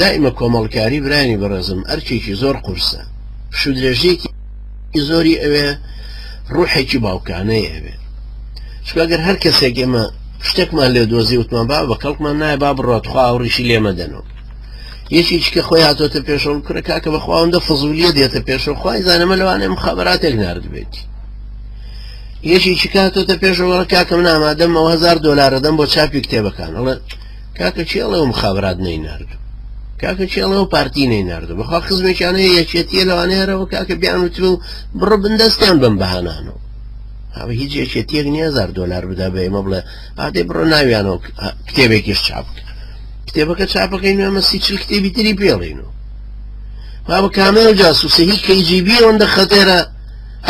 دائیمە کۆمەڵکاری برایانی بەڕێزم ئەرکێکی زۆر قورسە پشوودرێژیەکی زۆری ئەوێ ڕوحێکی باوکانەی ئەوێ چونکە گەر هەر کەسێک ئێمە شتێکمان لێ دۆزی وتمان با بە کەڵکمان نایە با بڕات خوا ئەو ڕیشی لێمەدەنەوە یەکێکی کە خۆی هاتۆتە پێشەوە کورە کاکە بەخواوەندە فزولیە دێتە پێشەوە خوای زانەمە لەوانەیە مخابراتێک ناردبێتی یەکێکی کە هاتۆتە پێشەوە کاکە من ئامادەمەوە هزار دۆلارە دەم بۆ چاپی کتێبەکان ئەڵێ کاکە کێ ئەڵێ و مخابرات نەیناردو کاکە کێ ئەڵێ و پارتی نەیناردو بەخوا خزمێکیان هەیە یەکێتیە لەوانەیە هەرەوە کاکە بیان وتبێ و بڕۆ بندەستیان بەم بەهانانەوە ئەوە هیچ یەکێتیەک نییە 1000 دۆلار بدا بە ئێمە بڵێ ئادەی بڕۆ ناویانەوە کتێبێکیش چاپ بکە کتێبەکە چاپەکەی نوێ ئەمە 30 کتێبی تری پێڵین و بابە کامەیە جاسوسە هی KGB ئەوەندە خەتەرە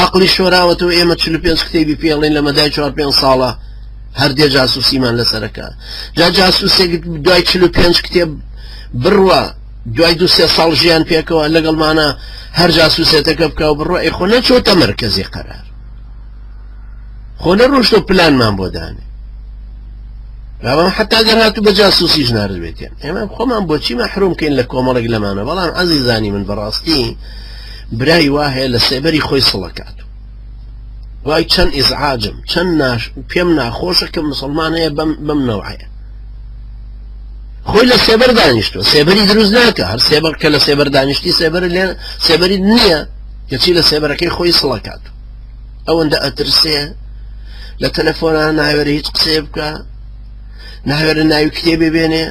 عەقڵی شۆراوەتەوە ئێمە 45 کتێبی پێڵین لە مەدای 4 5 ساڵە هەر دێ جاسوسیمان لەسەرەکە جا جاسوسێک دوای 45 کتێب بڕوا دوای دو سێ ساڵ ژیان پێکەوە لەگەڵمانە هەر جاسوسێتەکە بکە و بڕوا ئەی خۆ نەچۆتە مەرکەزی قەرار خۆ نەڕۆشتۆ پلانمان بۆ دانێ بەڵام حتا گەر هاتوو بە جاسوسیش ناردبێتیان ئێمە خۆمان بۆچی مەحروم کەین لە کۆمەڵێک لەمانە بەڵام عەزیزانی من بەڕاستی برای وا هەیە لە سێبەری خۆی سڵەکات وای چەند ئیزعاجم چەند ناش پێم ناخۆشە کە مسلمان هەیە بەم بەم نەوعەیە خۆی لە سێبەر دانیشتوە سێبەری دروست ناکە هەر سێبەر کە لە سێبەر دانیشتی سێبەر لێ سێبەری نییە کەچی لە سێبەرەکەی خۆی سڵەکات ئەوەندە ئەترسێ لە تەلەفۆنا ناوێرە هیچ قسەیە بکە ناوێرە ناوی کتێبێ بێنێ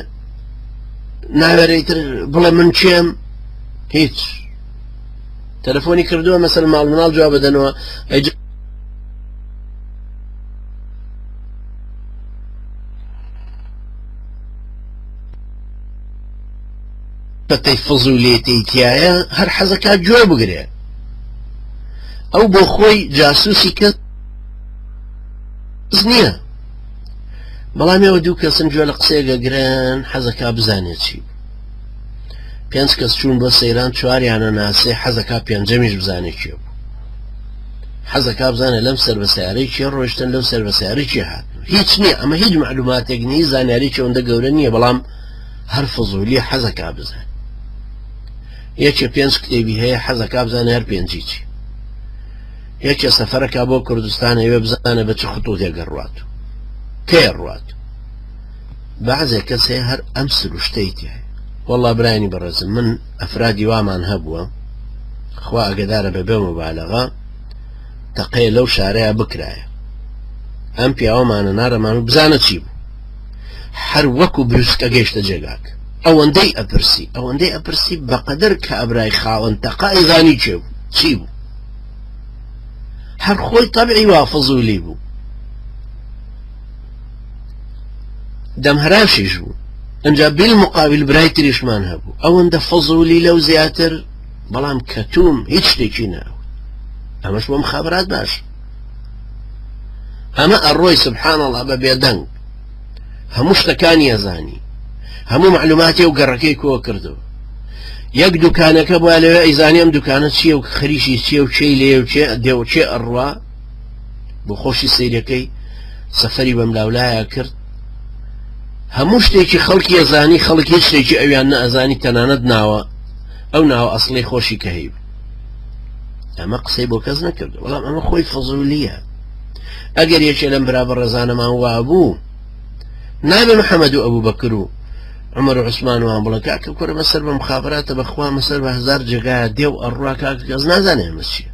ناوێرە تر بڵێ من کێم هیچ تەلەفۆنی کردووە مەسەل ماڵ مناڵ جواب بدەنەوە ئەی پەتەی فزولێتی تایە هەر حەزەکە گوێ بگرێ ئەو بۆ خۆی جاسوسی کەس نییە بەڵام ئێوە دوو کەسن گوێ لە قسەیەک ئەگرن حەزەکا بزانێت چی بوو پێنج کەس چوون بۆ سەیران چواریانە ناسێ حەزەکا پێنجەمیش بزانێ کێ بوو حەزەکا بزانێ لەم سەر بە سیارەی کێ ڕۆیشتن لەو سەر بە سیارەی کێ هات هیچ نییە ئەمە هیچ معلوماتێک نییە زانیاریی ئەوەندە گەورە نییە بەڵام هەر فزولی حەزەکا بزانێ یەکێ پێنج کتێبی هەیە حەزەکا بزانێ هەر پێنجی چی یەکێ سەفەرەکا بۆ کوردستان ئەوێ بزانێ بە چ خطوطێک ئەڕوات و کەی ئەڕوات بەعزێ کەس هەیە هەر ئەم سروشتەی تیایە وەڵا برایانی بەڕێزم من ئەفرادی وامان هەبووە خوا ئەگەدارە بەبێ مبالغە تەقەیە لەو شارەیە بکرایە ئەم پیاوەمانە نارەمان و بزانە چی بوو هەر وەکو بروسکە گەیشتە جێگاک ئەوەندەی ئەپرسی ئەوەندەی ئەپرسی بەقەدەر کابرای خاوەن تەقە ئەیزانی کێ بوو چی بوو هەر خۆی تەبعی وا فزولی بوو دەمهراشیش بوو ئەجا بیل مقابل برای تریشمان هەبوو ئەوەندە فەزولی لەو زیاتر بەڵام کەتوم هیچ شتێکی ناوت ئەمەش بۆم خابرات باش ئەمە ئەڕۆی سبحان الله بە بێدەنگ هەموو شتەکانی ئەزانی هەموو معلوماتی و گەڕەکەی کۆ کردەوە یەک دوکانەکە بۆ لەوێ ئەیزانی ئەم دوکانە چییە و خەریکی چییە و کێی لێ و کێ دێ و کێ ئەڕوا بۆ خۆشی سەیرەکەی سەفەری بەم لاولایە کرد هەموو شتێکی خەڵکی ئەزانی خەڵک هیچ شتێکی ئەویان نەئەزانی تەنانەت ناوە ئەو ناوە ئەسڵی خۆشی کە هەیبوو ئەمە قسەی بۆ کەس نەکرد بەڵام ئەمە خۆی فەزولیە ئەگەر یەکێ لەم برا بەڕێزانەمان وابوو نابێ محەممەد و ئەبوو بەکر و عمر و عوسمان وان بڵێ کاکە کوڕە مەسەر بە مخابراتە بەخوا مەسەر بە هزار جێگایە دێو ئەڕوا کاکە کەس نازانێ ئەمە چییە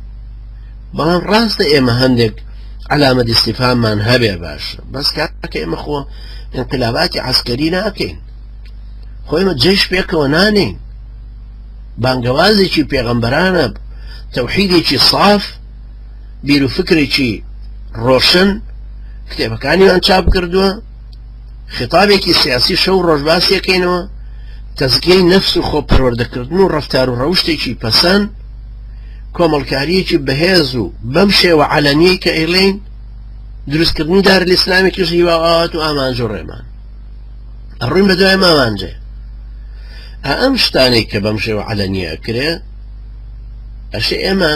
بەڵام ڕاستە ئێمە هەندێک علامە استفهاممان هەبێ باشە بەس کاکە ئێمە خۆ انقلاباتی عسکەری ناکەین خۆ ئێمە جەیش پێکەوە نانین بانگەوازێکی پێغەمبەرانە تەوحیدێکی ساف بیر و فکرێکی ڕۆشن کتێبەکانیان چاپ کردووە خطابێکی سیاسی شەو ڕۆژ باسیەکەینەوە تەزکیەی نەفس و خۆ پەروەردەکردن و ڕەفتار و ڕەوشتێکی پەسەند کۆمەڵکاریەکی بەهێز و بەم شێوە عەلەنیەی کە ئەیڵێین دروستکردنی دار الئیسلامێکیش هیوا و ئاوات و ئامانج و ڕێمان ئەڕۆین بە دوای مامانجێ ئەم شتانەی کە بەم شێوە عەلەنیە ئەکرێ ئەشێ ئێمە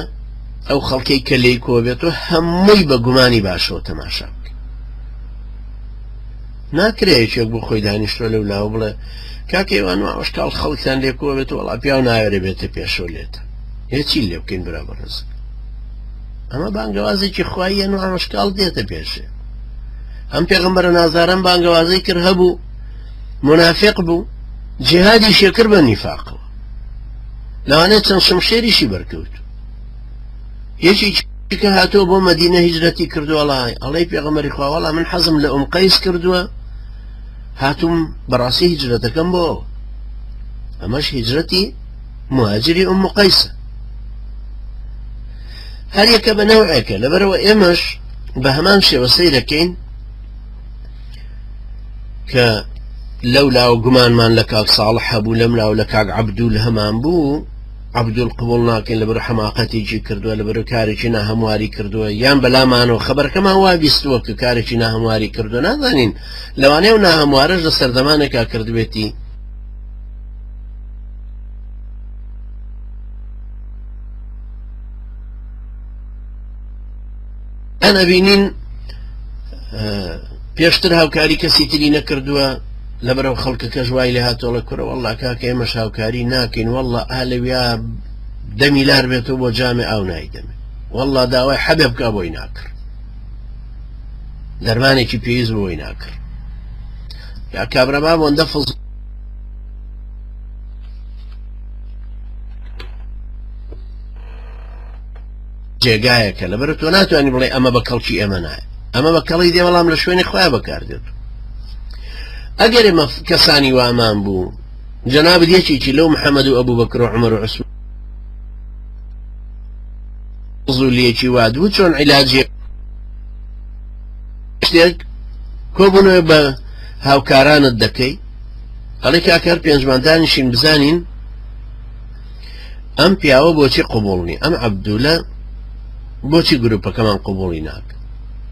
ئەو خەڵکەی کە لێی کۆبێتەوە هەمووی بە گومانی باشەوە تەماشا بکەین. ناکرێ یەکێک بۆ خۆی دانیشتوە لەو لاوە بڵێ کاکە ئێوان ماوەشکاڵ خەڵکتان لێکووە بێت وەڵا پیاو ناوێرێ بێتە پێشەوە لێتە هێچی لێ بکەین برا بەڕێز ئەمە بانگەوازێکی خواییە نوعەمەشکاڵ دێتە پێشێ ئەم پێغەمبەرە نازارەم بانگەوازەی کرد هەبوو منافق بوو جیهادی شێکرد بە نیفاقەوە لەوانەیە چەند شمشێریشی بەرکەوت یەکێکی کە هاتووە بۆ مەدینە هیجرەتی کردووە ئەڵێ ئەڵێی پێغەمبەری خوا وەڵا من حەزم لە ئوم قەیس کردووە هاتووم بەڕاستی هیجرەتەکەم بۆ ئەمەش هیجرەتی مهاجری ئوم قەیسە هەر یەکە بە نەوعێکە لەبەرەوە ئێمەش بە هەمان شێوە سەیرەکەین کە لەو لاو گومانمان لە کاک ساڵح هەبوو لەم لاو لە کاک عەبدول هەمان بوو عەبدول قبوڵ ناکەین لەبەر حەماقەتێکی کردووە لەبەر کارێکی ناهەمواری کردووە یان بەلامانەوە خەبەرەکەمان وا بیستووە کە کارێکی ناهەمواری کردووە نازانین لەوانەیە و ناهەموارەش لە سەردەمانێکا کردبێتی ئەن ئەبینین پێشتر هاوکاری کەسی تری نەکردووە لەبەرەوە خەڵکەکەش وای لێ هاتۆڵە کورە واللە کاکە ئێمەش هاوکاری ناکەین واللە ئا لەویا دەمی لار بێتەوە بۆ جامێ ئاو نایدەمێ واللە داوای حەبێ بکا بۆی ناکڕ دەرمانێکی پێویست بۆی ناکڕ یا کابرا با بۆندە فز جێگایەکە لەبەر تۆ ناتوانانی بڵێ ئەمە بە کەڵکی ئێمە نایە ئەمە بە کەڵی دێ بەڵام لە شوێنی خۆیان بەکاردێت ئەگەر ئێمە کەسانی وامان بوو جەنابت یەکێکی لەو محەممەد و ئەبوو بەکر و عمر و عوسمان زولیەکی واد بوو چۆن عیلاجی شتێک کۆبوونەوە بە هاوکارانت دەکەی ئەڵێ کاکەر پێنجمان دانیشین بزانین ئەم پیاوە بۆچی قوبوڵ نی ئەم عەبدولە بۆچی گروپەکەمان قوبوڵی ناک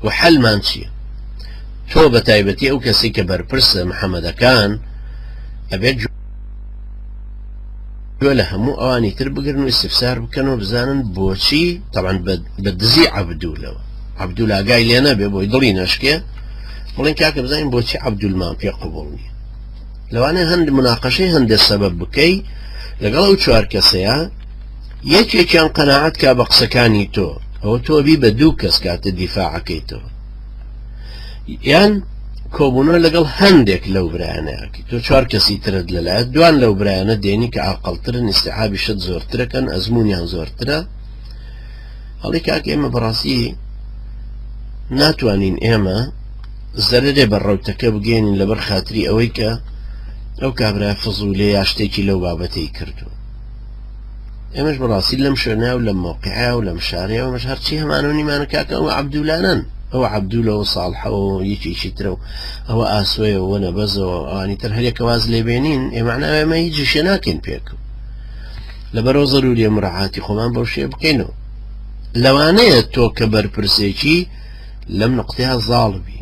و حەلمان چییە تۆ بە تایبەتی ئەو کەسی کە بەرپرسە محەممەدەکان ئەبێت گوێ لە هەموو ئەوانی تر بگرن و ئیسفسار بکەن و بزانن بۆچی تەبعەن بە دزی عەبدولەوە عەبدول ئاگای لێ نەبێ بۆی دڵی نەشکێ بڵێن کاکە بزانین بۆچی عەبدولمان پێ قبوڵ نییە لەوانەیە هەند مناقەشەی هەندێک سەبەب بکەی لەگەڵ ئەو چوار کەسەیە یەکێکیان قەناعەت کا بە قسەکانی تۆ ئەوە تۆ بی بە دوو کەس کاتە دیفاعەکەیتەوە یان کۆبوونەوە لەگەڵ هەندێک لەو برایانەیەکی تۆ چوار کەسی ترت لەلایە دوان لەو برایانە دێنی کە ئاقڵترن ئیستیعابی شت زۆرترەکەن ئەزمونیان زۆرترە هەڵی کاک ئێمە بەڕاستی ناتوانین ئێمە زەرەرێ بە ڕەوتەکە بگەێنین لەبەر خاتری ئەوەی کە ئەو کابرا فزولێ یا شتێکی لەو بابەتەی کردو ئێمەش بەڕاستی لەم شوێنە و لەم مەوقعە و لەم شارەیە ئەمەش هەرچی هەمانە و نیمانە کاکە ئەوە عەبدولانەن ئەوە عەبدولەوە ساڵحەوە یەکێکی ترە و ئەوە ئاسۆیەوە نەبەزەوە ئەوانی تر هەرێکە واز لێبێنین ئێمانە ئێمە هیچ شێ ناکەین پێک لەبەرەوە زەروریە مراعاتی خۆمان بەو شێ بکەینەوە لەوانەیە تۆ کە بەرپرسێکی لەم نقطەیە زاڵ بی.